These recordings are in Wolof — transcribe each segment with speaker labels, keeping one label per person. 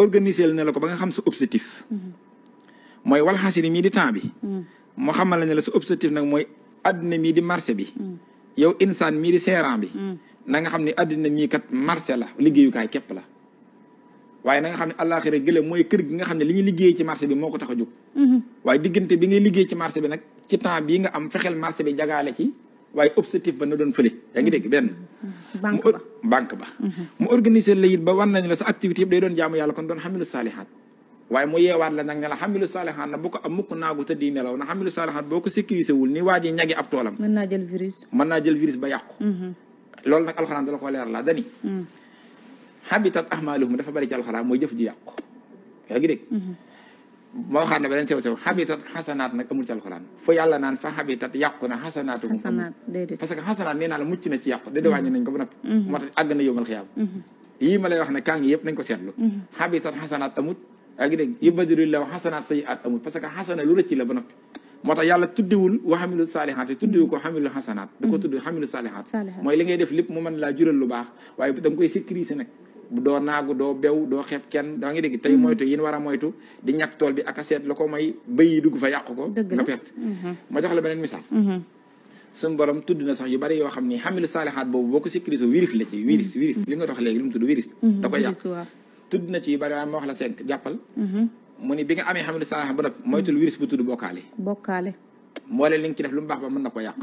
Speaker 1: organiser na la ko ba nga xam sa objectif mooy wal xasiri mii di temps bi moo xamal la ne la sa objectif nag mooy adduna mii di marché bi yow insaan mii di seeraan bi na nga xam ne adduna mii kat marché la liggéeyukaay képp la waaye na nga xam ne àllaaxira gële mooy kër gi nga xam ne li ñuy liggéey ci marché bi moo ko tax a jóg waaye diggante bi ngay liggéey ci marché bi nag ci temps bii nga am fexeel marché bi jagaale ci waaye objectif ba na doon fële yaa ngi dégg benn banque ba mu organiser la it ba war nañ la sa activité yëpp day doon jaamu yàlla kon doon xamilu saalihaat waaye mu yeewaat la nag ne la xamilu saalihaat na bu ko am mukk naagu tëddi nelaw na xamilu saalihaat boo ko sécurisé wul ni waa ji ñagi ab toolam
Speaker 2: mën naa jël virus
Speaker 1: ba yàqu loolu nag alxuraan dala ko leer la dani habitat ahmaluhum dafa bari ci alxuraan mooy jëf ji yàqu yaa ngi dégg moo waxaat ne beneen sew habitat xasanaat nag amul ci alxuraan fo yàlla naan fa habitat yàqu na xasanaatuhum parce que xasanaat nee naa la mucc na ci yàqu da wàññi nañ ko ba noppi moo tax àgg na yowmal xiyaam yii ma lay wax ne kaa ngi yëpp nañ ko seetlu habitat xasanaat amut yaa ngi dégg yubadilullahu xasanaat sayiat amut parce que xasana lu rëcc la ba noppi moo tax yàlla tuddiwul wa xamilu saalihaat yi tuddiwu ko xamilu xasanaat da ko tudd xamilu saalihaat mooy li ngay def lépp mu mën laa jural lu baax waaye da nga koy sécuriser nag doo naagu doo bew doo xeeb kenn daa ngi dégg tey moytu yin war a moytu di ñàkk tool bi ak a seet la ko may bëy yi dugg fa yàq ko nga perte ma jox la beneen misaal suñu borom tudd na sax yu bari yoo xam ni xamilu saalihaat boobu boo ko sécuriser virus la ci virus li nga dox léegi lu mu tudd virus da koy yàq tudd na ci yu bari waaye ma wax la 5 jàppal mu ni bi nga amee xamilu saalihaat ba noppi moytul virus bu tudd bokkaale moo leen li nga ci def lu mu baax ba mën na ko yàq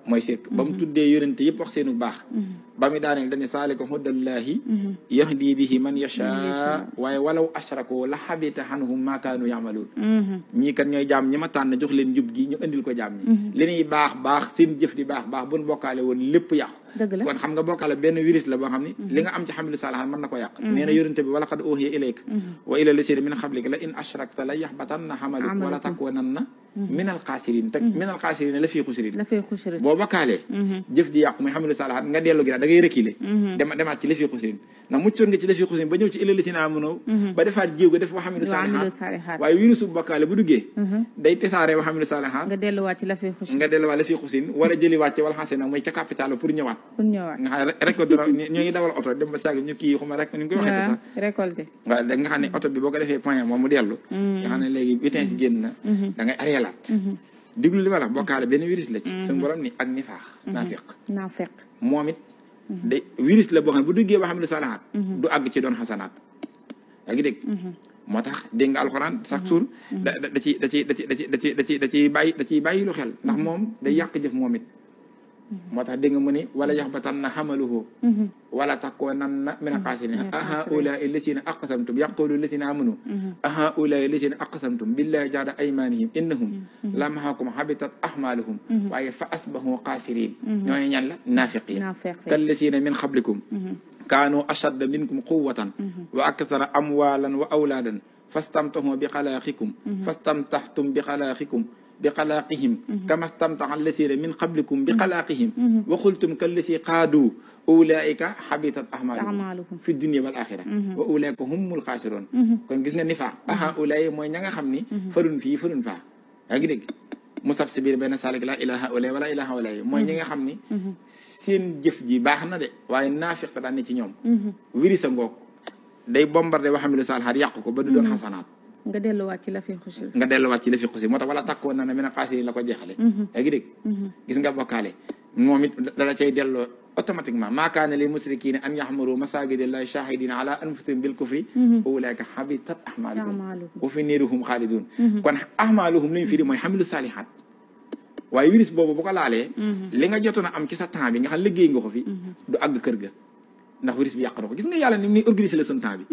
Speaker 1: mooy shirk ba mu tuddee yonente yëpp wax seenu baax ba mu daaneel dañu saalika hudallahi yahdi bihi man yasha waaye walaw ashraku la xabita anhum ma kaanu yamaluun ñii kat ñooy jaam ñi ma tànn jox leen njub gi ñu indil ko jaam ñi li ñuy baax seen jëf di baax buñ bokkaale woon lépp yàqu kon xam nga bokkaale benn virus la boo xam ni li nga am ci xamilu saalihaat mën na ko yàq nee na yonente bi wala qad uhiya ilayka wa ila lasina min qablika la in ashrakta la yaxbatanna xamaluk wala takunanna minal xaasiriin te minal xaasiriin la fii xusriin boo bokkaalee jëf ji yàqu muy xamilu saalihaat nga dellu gi da ngay reculer demaat ci la fii xusriin ndax muccoon nga ci la fii xusriin ba ñëw ci ila lasina aamanu ba defaat jéego def wa xamilu saalihaat waaye virusu bokkaale bu duggee day tesaare wa xamilu saalihaat nga delluwaat la fii xusriin wala jëliwaat ci wal xasina mooy ca capital pour ñëwaat nga xam ne récolte ñoo ngi dawal oto dem ba sàgg ñu kii xuma rek ni ñu koy waxee sax récolté waaw da nga xam ne oto bi boo ko defee point moom mu dellu nga xam ne léegi vitesse génn na da ngay areelaat diglu li ma la bokkaale benn virus la ci suñu borom ni ak naafiq moom it de virus la boo xam ne bu duggee ba xam ne saalihaat du àgg ci doon xasanaat yaa ngi dégg moo tax dégg nga alxuraan chaque jour da ciy bàyyi lu xel ndax moom day yàq jëf moom it moo tax dégg nga mu ne wala yaxbatanna xamaluhu wala takunanna mina xaasiriin haa'ulaa'i llaziina aqsamtum yaqulu llaziina aamanu haa'ulaa'i llaziina aqsamtum billaahi jahda aymaanihim innahum la ma'akum habitat a'maaluhum waaye fa asbahu xaasiriin ñooñu ñan la naafiqiin kallaziina min qablikum kaanu ashadda minkum quwwatan wa akthara amwaalan wa awlaadan fastamtahu bi xalaaqikum fastamtaxtum bi xalaaqihim kama stamtaxa allazina min qablikum bi xalaaqihim wa qultum kallasi qaadu ulaika habitat ahmaluhum fi dunya wal axira wa ulaika humul xaasiroon kon gis nga nifaaq ulay mooy ña nga xam ni farun fii farun faa yaa ngi dégg mu saf si biir benn saalik la ilaha ulay wala ilaha ulay mooy ñi nga xam ni seen jëf ji baax na de waaye naafiq daan ne ci ñoom wiri sa ngoog day bombardé wa xamilu saalihaat yàq ko ba du doon xasanaat
Speaker 2: nga delluwaat ci la fi xusri
Speaker 1: moo tax wala tàkkoo na mina xaasiriin la ko jeexale yaa ngi dégg gis nga bokkaale moom it dala cay delloo automatiquement maa kaana lil musrikiina an yaxmuru masaajida llaahi shaahidiina ala anfusihim bil kufri ulaa'ika habitat a'maaluhum wa fi naarihum xaaliduun kon a'maaluhum lañu firi mooy xamilu saalihaat waaye virus boobu bu ko laalee li nga jotoon a am ci sa temps bi nga xam liggéey nga ko fi du àgg kër ga ndax virus bi yàq na ko gis nga yàlla ni muy organiser la sun temps bi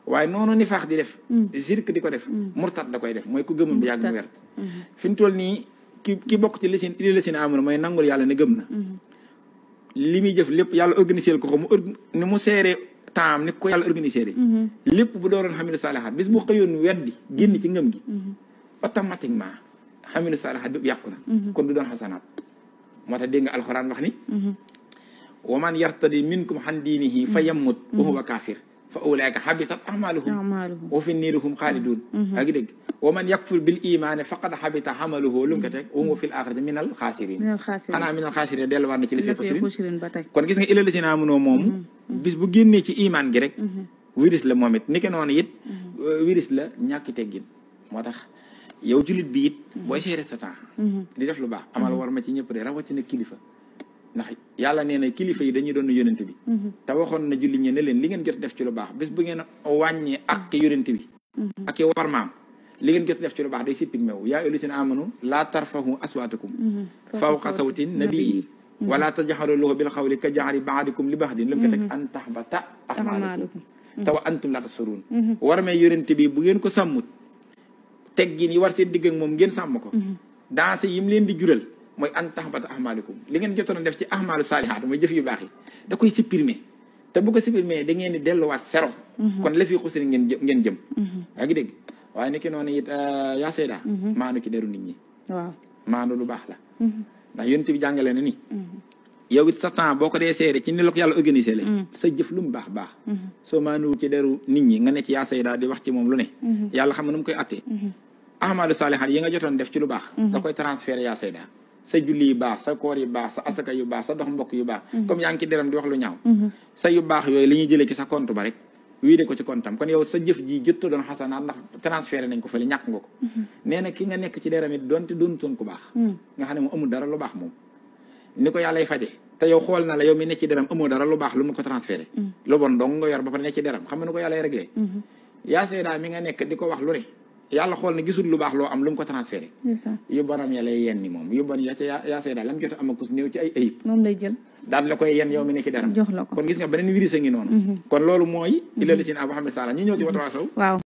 Speaker 1: waaye noonu nifaax di def zirk di ko def murtad da koy def mooy ku gëmul bi yàgg mu wert fi mu toll nii ki bokk ci lasina aamanu mooy nangul yàlla ne gëm na li muy jëf lépp yàlla organiser ko ni mu seeree temps am ni ko yàlla organiser lépp bu dooroon xamilu saalihaat bis bu xëyoon weddi génn ci ngëm gi automatiquement xamilu saalihaat bépp yàqu na kon du doon xasanaat moo tax dégg nga alxuraan wax ni wa man yartadi minkum an diinihi fa yamut wa huwa kaafir fa ulaa'ika habitat a'maaluhum wa fi naarihum xaaliduun yaa ngi dégg wa man yakfur bil iimaani faqad habita amaluhu lu mu ko teg wa huwa fil aaxirati minal xaasiriin xanaa minal xaasiriin delluwaat na ci li fi xusriin kon gis nga illal laziina aamanuu moomu bis bu génnee ci iimaan gi rek virus la moom it ni ki noonu it virus la ñàkki teggin moo tax yow jullit bi it booy seere sa temps di def lu baax amal war ma ci ñëpp de rawatina kilifa ndax yàlla nee na kilifa yi dañuy doon yonent bi te waxoon na jullit ñi ne leen li ngeen jot def ci lu baax bés bu ngeen wàññee ak yonent bi ak yow war maam li ngeen jot def ci lu baax day sippig meew yaa ayyuhal lazina amanu laa tarfahu aswaatakum fawqa sawti nabii wala tajharu lahu bil qawli ka jahri ba'dikum li ba'din lam ko teg an tahbata a'malukum te wa antum laa tash'uruun war mee yonent bi bu ngeen ko sàmmut teggin yi war seen digg ak moom ngeen sàmm ko dansé yim leen di jural mooy an tahbata a'malukum li ngeen jotoon def ci a'malu saalihaat mooy jëf yu baax yi da koy supprimer te bu ko supprimer da ngeen di delluwaat zéro kon la fi xusri ngeen jëm yaa ngi dégg waaye ni ki noonu it yaa Seyda maanu ci deru nit ñi waaw maanu lu baax la ndax yonent bi jàngale na ni yow it sa temps boo ko dee seere ci ni la ko yàlla organisé la sa jëf lu mu baax baax soo maanu ci deru nit ñi nga ne ci yaa Seyda di wax ci moom lu ne yàlla xam na nu mu koy attee ahmadu saalihaat yi nga jotoon def ci lu baax da koy transféré yaa Seyda sa julli yu baax sa koor yu baax sa asaka yu baax sa dox mbokk yu baax comme yaa ngi ci deram di wax lu ñaaw sa yu baax yooyu li ñuy jëlee ci sa compte ba rek wiide ko ci compte am kon yow sa jëf ji jotto doon xasanaat ndax transféré nañ ko fële ñàkk nga ko nee na ki nga nekk ci deram it doonte doonutoon ku baax nga xam ne moom amul dara lu baax moom ni ko yàllay faje te yow xool na la yow mi ne ci deram amoo dara lu baax lu mu ko transféré lu bon dong nga yor ba pare ne ci deram xam nga nu ko yàllay réglé yaa Seyda mi nga nekk di ko wax lu ne yàlla xool ne gisul lu baax loo am lu mu ko transféré yu bonam ya lay yenn ni moom yu bon ya ca yaa Seyda lam jot am akus néew ci ay ayib
Speaker 2: moom lay jël
Speaker 1: daal la koy yenn yow mi ne ci deram
Speaker 2: jox la ko
Speaker 1: kon gis nga beneen virus a ngi noonu kon loolu mooy illa li sin a Muhammad Sall ñu ñëw ci Watawasaw